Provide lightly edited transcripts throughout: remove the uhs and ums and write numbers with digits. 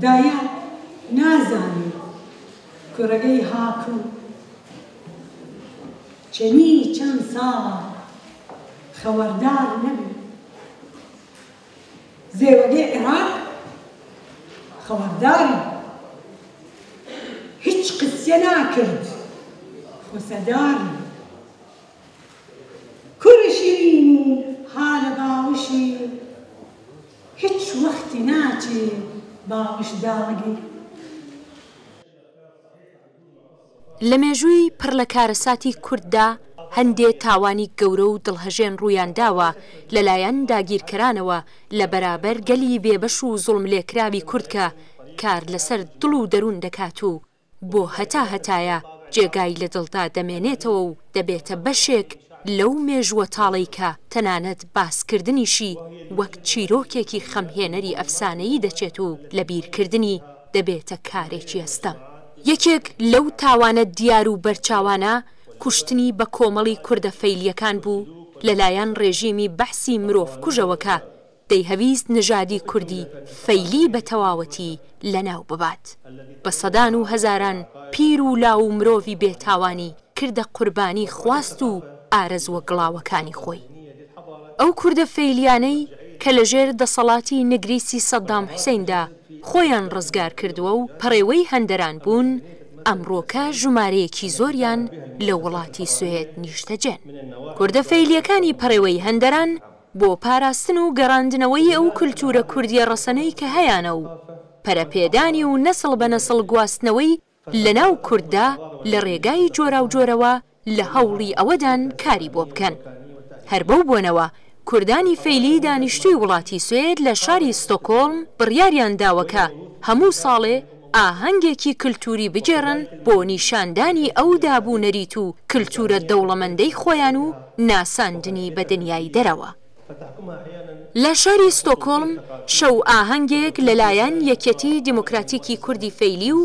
دایە نازانێ کوڕەگەی هاکوو. چەنی چەن ساڵە خەوەردار نەبی. زێوەگەی عراق خەوەرداری. هیچ قسیە ناکرد خوسەداری. کوڕ شیرینی ها لە باوشی. هیچ وەختی ناچێ باوش داڵگی. لە مێژووی پڕ لە کارەساتی کورددا هەندێ تاوانی گەورە و دڵهەژێن ڕوویان داوە لە لایەن داگیرکەرانەوە لە بەرابەر گەلی بێبەش و زوڵملێکراوی کورد کە کار لەسەر دڵ و دەروون دەکات و بۆ هەتا هەتایە جێگای لە دڵدا دەمێنێتەوە و دەبێتە بەشێک لەو مێژووە تاڵەی کە تەنانەت باسکردنیشی وەک چیرۆکێکی خەمهێنەری ئەفسانەیی دەچێت و لەبیرکردنی دەبێتە کارێکی ئەستەم. یەکێک لەو تاوانە دیار و بەرچاوانە کوشتنی بە کۆمەڵی کوردە فەیلییەکان بوو لەلایەن ڕێژیمی بەعسی مرۆڤکوژەوە کە دەیهەویست نەژادی کوردی فەیلی بە تەواوەتی لەناو ببات. بە سەدان و هەزاران پیر و لاو و مرۆڤی بێ تاوانی کردە قوربانی خواست و ئارەزووە گڵاوەکانی خۆی. ئەو کوردە فەیلیانەی کە لە ژێر دەسەڵاتی نگریسی سەدام حوسەیندا خۆیان ڕزگار کردووە و پەڕێوەی هەندەران بوون، ئەمڕۆکە ژمارەیەکی زۆریان لە وڵاتی سوێد نیشتەجێن. کوردە فەیلییەکانی پەڕێوەی هەندەران بۆ پاراستن و گەڕاندنەوەی ئەو کولتوورە کوردییە ڕەسەنەی کە هەیانە و پەرەپێدانی و نەسڵ بە نەسڵ گواستنەوەی لەناو کورددا لە ڕێگای جۆراوجۆرەوە لە هەوڵی ئەوەدان کاری بۆ بکەن. هەر بەو بۆنەوە کوردانی فەیلیی دانیشتووی وڵاتی سوێد لە شاری ستۆکۆڵم بڕیاریان داوە کە هەموو ساڵێ ئاهەنگێکی کلتووری بگێڕن بۆ نیشاندانی ئەو داب و نەریت و کلتوورە دەوڵەمەندەی خۆیان و ناساندنی بە دنیای دەرەوە. لە شاری ستۆکۆڵم شەو ئاهەنگێک لەلایەن یەکیەتی دیموکراتیکی کوردی فەیلی و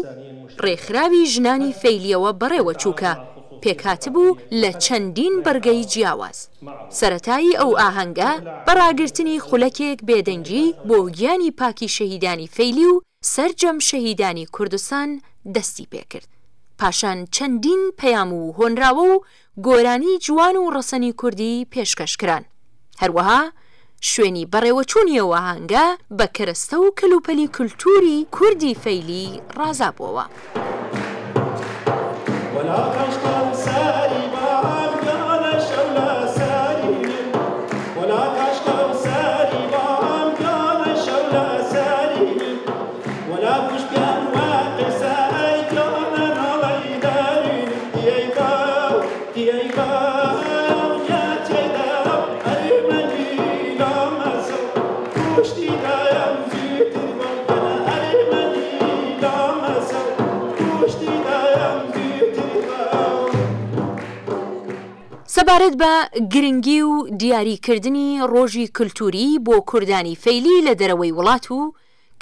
ڕێکخراوی ژنانی فەیلیەوە بەڕێوەچوو کە پێکهاتبوو لە چەندین بڕگەی جیاواز. سەرەتای ئەو ئاهەنگە بە ڕاگرتنی خولەکێک بێدەنگی بۆ گیانی پاکی شەهیدانی فەیلی و سەرجەم شەهیدانی کوردستان دەستی پێکرد. پاشان چەندین پەیام و هۆنراوە و گۆرانی جوان و ڕەسەنی کوردی پێشکەش کران. هەروەها شوێنی بەڕێوەچوونی ئەو ئاهەنگە بە کەرەستە و کەلوپەلی کولتووری کوردی فەیلی ڕازابووەوە. سەبارەت بە گرنگی و دیاری کردنی ڕۆژی کلتوری بۆ کوردانی فەیلی لە دەرەوەی وڵات و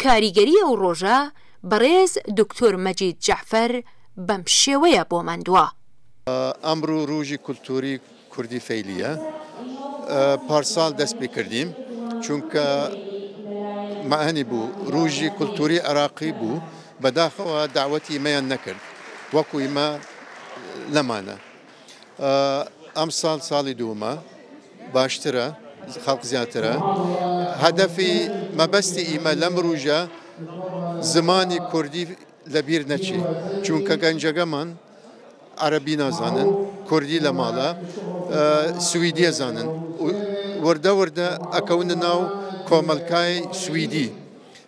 کاریگەری ئەو ڕۆژە بەڕێز دکتۆر مەجید جەعفەر بەم شێوەیە بۆمان دوا. ئەمڕو روژی کولتوری کوردی فەیلیە پارسال دەست پێ کردیم چونکە مەئەنی بوو روژی کولتوری عراقی بوو بەداخەوە داوەتی ئیمەیان نەکرد وەکو ئیمە لەمانە ئەمساڵ ساڵی دوومە باشترە خەڵک زیاترە هەدەفی مەبەستی ئیمە لەم ڕوژە زمانی کوردی لەبیر نەچێ چونکە گەنجەکەمان عەرەبی نازانن کوردی لە ماڵە سویدیە زانن وردە وردە ئەکەونە ناو کۆمەلکای سویدی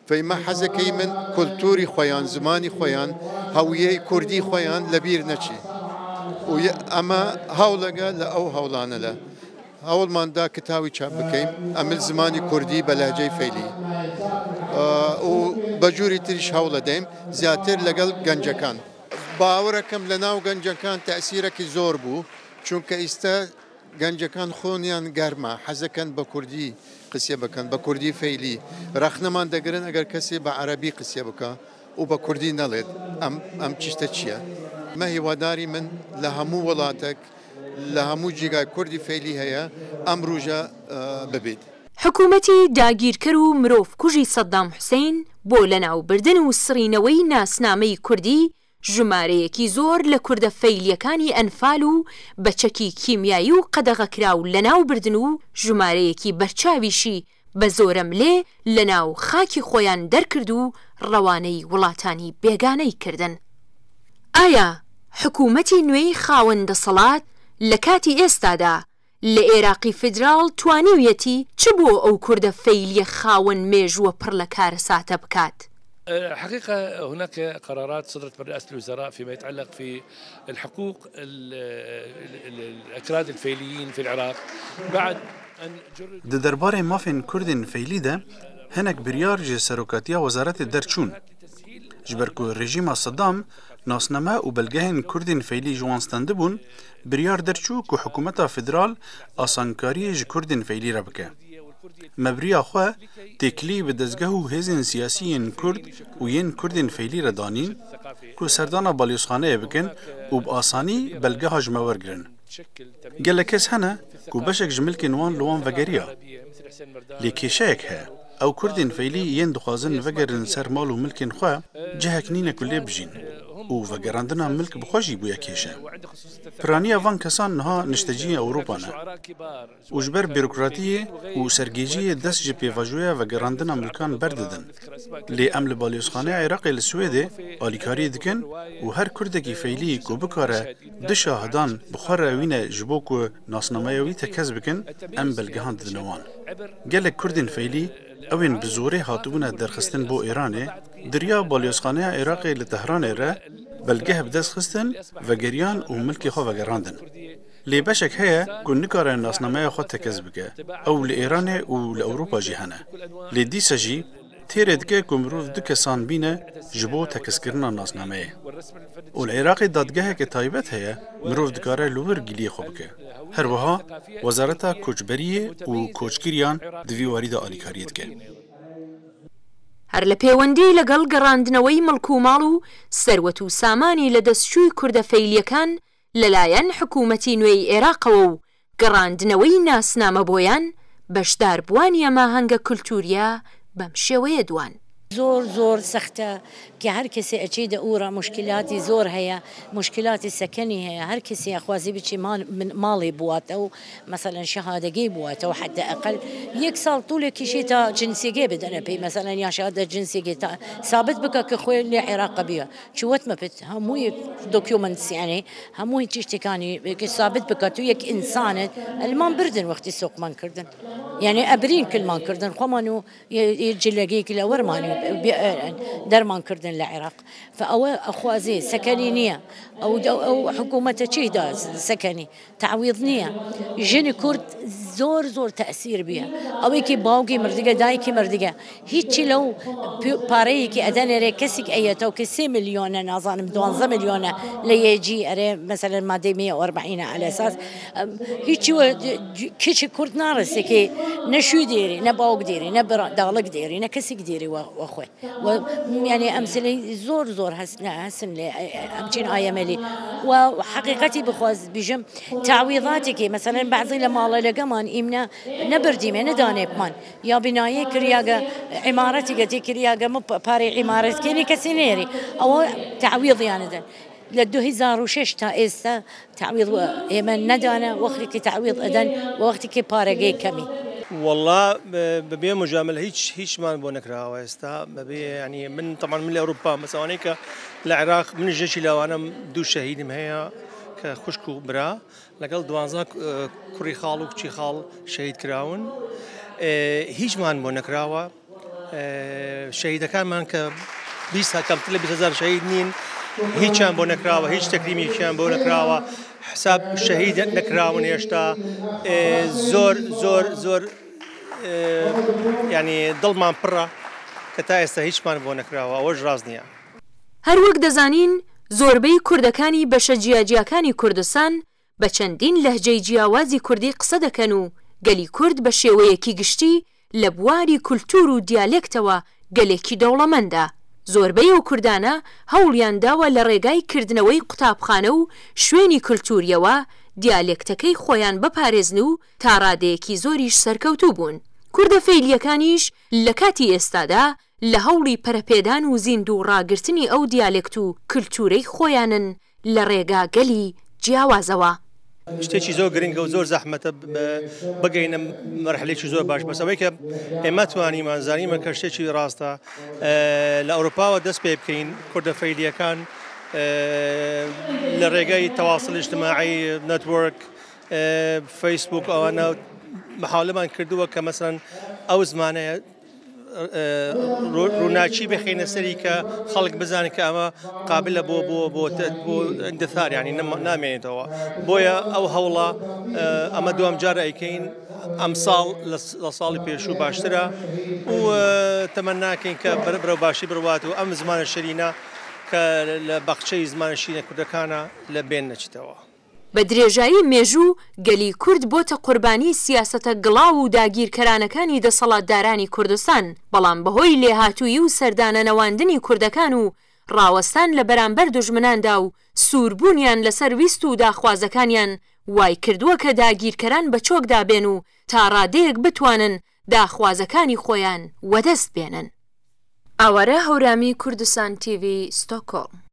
فەیمە حەزەکەی من کولتوری خۆیان زمانی خۆیان هەویەی کوردی خۆیان لەبیر نەچێ و ئەمە هەوڵەگە لە ئەو هەوڵانە لە هەوڵمان دا کتاوی چاپ بکەین ئەمل زمانی کوردی بە لەهجەی فەیلی و بە جوری تریش هەوڵەدەین زیاتر لەگەڵ گەنجەکان. باوەرەکەم لە ناو گەنجەکان تەئسیرەکی زۆر بوو چونکە ئیستە گەنجەکان خۆنیان گەرمە حەزەکەن بە کوردی قسیە بکەن بە کوردی فەیلی رەخنەمان دەگرن ئەگەر کەسێ بە عەرەبی قسیە بکا و بە کوردی نەڵێت ئەم ئەم چشتە چیە مە هیواداری من لە هەموو وڵاتەک لە هەموو جیگای کوردی فەیلی هەیە ئەم روژە ببیت. حکوومەتی داگیرکەر و مرۆڤکوژی سەدام حوسەین بۆ لەناوبردن و سڕینەوەی ناسنامەی کوردی ژمارەیەکی زۆر لە کوردە فەیلییەکانی ئەنفال و بە چەکی کیمیایی و قەدەغەکراو لەناوبردن و ژمارەیەکی بەرچاویشی بە زۆرەملێ لەناو خاکی خۆیان دەرکرد و ڕەوانەی وڵاتانی بێگانەی کردن. ئایا حکوومەتی نوێی خاوەن دەسەڵات لە کاتی ئێستادا لە ئێراقی فیدراڵ توانیویەتی چ بۆ ئەو کوردە فەیلیە خاوەن مێژووە پڕ لە کارەساتە بکات؟ حقيقة هناك قرارات صدرت من رئاسة الوزراء فيما يتعلق في الحقوق الأكراد الفيليين في العراق بعد أن Di derbarê mafên Kurdên Feylî de hinek biryar ji Serokatiya Wezaretê derçûn. Ji ber ku rejîma Sedam nasname û belgehên Kurdên Feylî ji wan stendibûn, biryar derçû ku hikûmeta federal asankariyê ji Kurdên Feylî re bike. Me bi riya xwe têkilî bi dezgeh û hêzên siyasî yên Kurd û yên Kurdên Feylî re danîn ku serdana balyozxaneyê bikin û bi asanî belgeha ji me wergirin. Gelek kes hene ku beşek ji milkên wan li wan vegeriya. Lê kêşeyek heye, ew Kurdên Feylî yên dixwazin vegerin ser mal û milkên xwe, cihek nîne ku lê bijîn û vegerandina milk bi xwe jî bûye kêşe. Piraniya van kesan niha nişteciyên Ewropa ne û ji ber bîrokratiyê û sergêjiyê dest ji pêvajoya vegerandina milkan berdidin. Lê em li Balyozxaneya Iraqê li Swêdê alîkariyê dikin û her Kurdekî Feylî ku bikare du şahidan bi xwe re wîne ji bo ku nasnameya wî tekez bikin, em belgehan didine wan. Gelek Kurdên Feylî ew ên bi zorê hatibûne derxistin bo Îranê, di riya Balyozxaneya Iraqê li Tehranê re belgeh bi dest xistin, vegeriyan û milkê xwe vegerandin. Lê beşek heye ku nikare nasnameya xwe tekez bike. Ew li Îranê û li Ewropa jî hene. Lê dîsa jî têrê dike ku mirov du kesan bîne ji bo tekezkirina nasnameyê. Û li Iraqê dadgeheke taybet heye, mirov dikare li wir giliyê xwe bike. Her wiha Wezareta Koçberiyê û Koçgiriyan di vî warî de alîkariyê dike. هەر لە پێوەندی لەگەڵ گەڕاندنەوەی مڵک و ماڵ و سەروەت و سامانی لەدەستچووی کوردە فەیلییەکان لەلایەن حکوومەتی نوێی ئێراقەوە و گەڕاندنەوەی ناسنامە بۆیان، بەشداربووانی ئەم ئاهەنگە کولتوورییە بەم شێوەیە دوان. زۆر زۆر سەختە کە هەر کەسێ ئەچێ دە ئورا موشکیلاتی زۆر هەیە موشکیلاتی سەکەنی هەیە هەر کەسێ ئەخوازی بچێ ماڵێ بواتەو مەسەلەن شەهادەگەی بواتەو حەدە ئەقەل یەک ساڵ توولێ کیشێ تا جنسیەگەی بدەنە پێی مەسەلەن یا شەهادە جنسیەگەی تا سابت بکا کە خۆی لە عێراقە بیە چوەتمە پێت هەمووی دۆکیۆمەنتس یانی هەمووی تشتەکانی سابت بکا تو یەک ئینسانت ئەلمان بردن وەختی سۆقمان کردن یانی ئەبرین کلمان کردن خۆمان و جلەگەیەکی لە وەرمان دەرمان کردن لە عێراق فئەوە ئەخوازێ سەکەنی نییە ئەو ئەو حکوومەتە چیدا سەکەنی تەعویض نییە ژنی کورد زۆر زۆر تەئسیر بیە ئەوەیکی باوکی مردگە دایکی مردگە هیچی لەو پارەیەکی ئەدەنێرێ کەسیک ئەیەتەوە کە سێ ملیۆنە نازانم دوانزە ملیۆنە لە یەجی ئەرێ مەسەلەن مادەی مية وأربعين على أساس هیچی کچ کورد ناڕسێ کە نە شوی دێری نە باوک دێری نە داڵک دێری نە کەسێک دێری وەخۆی یعنی ئەمسلەی زۆر زۆر هەسن لێ ئەمچین ئایەمەلی و حەقیقەتی بخواز بیژم تەعویضاتێکی مەسەلەن بەعزی لە ماڵە لەگەمان ئیمنە نەبردیمێ نەدانێپمان یا بینایە کریاگە عیمارەتێکە تێ کریاگە پارەی عیمارەتکێنی کەسی نێری ئەوە تەعویضیان دەن لە 2006 تا ئێستا تەعویض ئێمە نەدانە وەختێکی تەعویض ئەدەن و وەختێکی پارەگەی کەمی. وەڵا بەبێ مجاملە هیچ هیچمان بۆ نەکراوە ئێستا بەبێ ینی من تەمان من لە ئەوروپا مەسەوانەی کە لە عێراق من ژێکی لاوانم دوو شەهیدم هەیە کە خوشک و برا لەگەڵ دوانزە کوڕی خاڵ و کچی خاڵ شەهید کراون هیچمان بۆ نەکراوە شەهیدەکانمان کە 20 کەمتر لە 20 هزار شەهید نین هیچیان بۆ نەکراوە هیچ تەکریمێکیان بۆ نەکراوە حساب شەهید نەکراون هێشتا زۆر زۆر زۆر ینی دڵمان پڕە کە تا ئێستا هیچمان بۆ نەکراوە ئەوەش ڕاست نییە. هەروەک دەزانین زۆربەی کوردەکانی بەشە جیاجیاکانی کوردستان بە چەندین لەهجەی جیاوازی کوردی قسە دەکەن و گەلی کورد بە شێوەیەکی گشتی لە بواری کولتوور و دیالێکتەوە گەلێکی دەوڵەمەندە. زۆربەی ئەو کوردانە هەوڵیان داوە لە ڕێگای کردنەوەی قوتابخانە و شوێنی کولتوورییەوە دیالێکتەکەی خۆیان بپارێزن و تا ڕادەیەکی زۆریش سەرکەوتوو بوون. کوردە فەیلییەکانیش لە کاتی ئێستادا لە هەوڵی پەرەپێدان و زیندوو ڕاگرتنی ئەو دیالێکت و کلتوورەی خۆیانن لە ڕێگا گەلی جیاوازەوە. شتێکی زۆر گرنگە و زۆر زەحمەتە بگەینە مەرحلێکی زۆر باش بەس ئەوەی کە ئێمە توانیمان زانیمە کە شتێکی ڕاستە لە ئەوروپاوە دەست پێ بکەین کوردە فەیلیەکان لە ڕێگەی تەواصل اجتماعی نەتوەرک فەیسبوک ئەوانە محاولەمان کردووە کە مەسەن ئەو زمانەیە ڕووناکی بخینە سەری کە خەڵک بزانن کە ئەمە قابلە بۆ بۆ بۆ بۆ اندثار ینی نامێنێتەوە بۆیە ئەو هەوڵە ئەمە دوام جار ئەیکەین ئەمساڵ لە ساڵی پێشوو باشترە و تەمەناکەین کە بەرەو باشی بڕوات و ئەم زمانە شرینە کە لە بەخچەی زمانە شینە کوردەکانە لە بێن نەچیتەوە. بە درێژایی مێژوو گەلی کورد بۆتە قوربانی سیاسەتە گڵاو و داگیرکەرانەکانی دەسەڵاتدارانی کوردستان، بەڵام بەهۆی لێهاتوویی و سەردانەنەواندنی کوردەکان و ڕاوەستان لە بەرامبەر دوژمناندا و سووربوونیان لەسەر ویست و داخوازەکانیان وایکردووە کە داگیرکەران بە چۆکدا بێن و تا ڕادەیەک بتوانن داخوازەکانی خۆیان وەدەست بێنن. ئاوارە هەورامی کوردستان تیڤی ستۆکۆڵم.